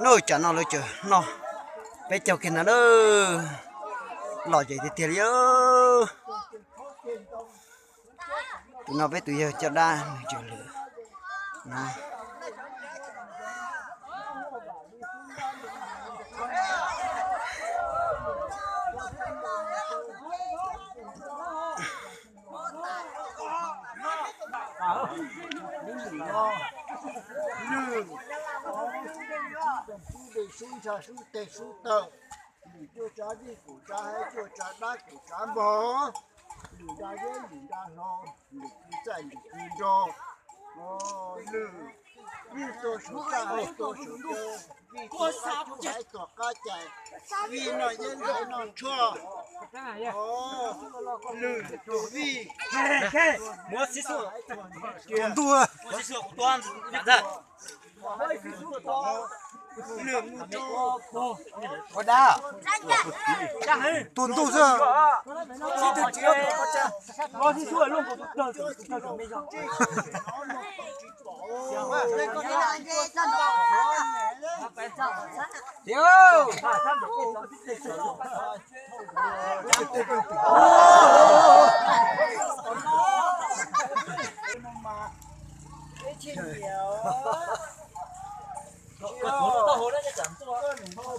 Noj tsam no lawv tseem noj peb caug kiag ntag lauj. Lom zem tiag tiag li. Tus no peb tus yawg coj dab nws tseem lwm no. Lwm, sub de sub ntsha sub teg sub taw, lwm cuaj tsav vij, kuv tsav haiv, cuaj tsav dab, kuv tsav npog, lwm nra yeb, lwm nra hlau, lwm kwv txaij, lwm kwv nraug, lwm, lwm tuag saum txaj, haiv tuag saum cawv, vij tuag qab cub, haiv tuag qab cais, vij noj yeb, haiv noj tshuaj, lwm tuag vij, tuag ntuj, lwm mus rau, ua dab, tuag ntuj xwb.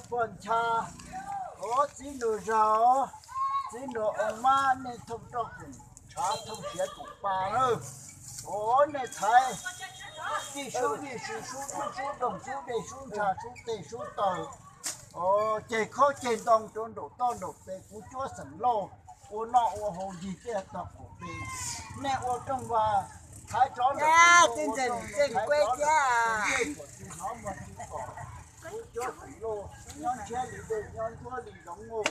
Pog ncha, ov txiv nraug zag, txiv nraug oo mab, nej thooj roj koom tshav thooj siav koom pa lawm. Ov nej thaiv vij sub vij, sub sub, sub doog, sub dej, sub ntsha, sub teg, sub taw, ceg khaub ceg ntoo rau nraum toj nraum pes kuv cuab xeem lauj, ua noj ua haus yig tiaj tog qaum pes. Nej ua rooj vag thaiv tsov ntawm kuv, ua rooj vag thaiv tsov ntawm kuv, hnov muag tsis kom kuv cuab xeem lauj, nyob ntshiab li dej, nyob ntsuab li zoov mus.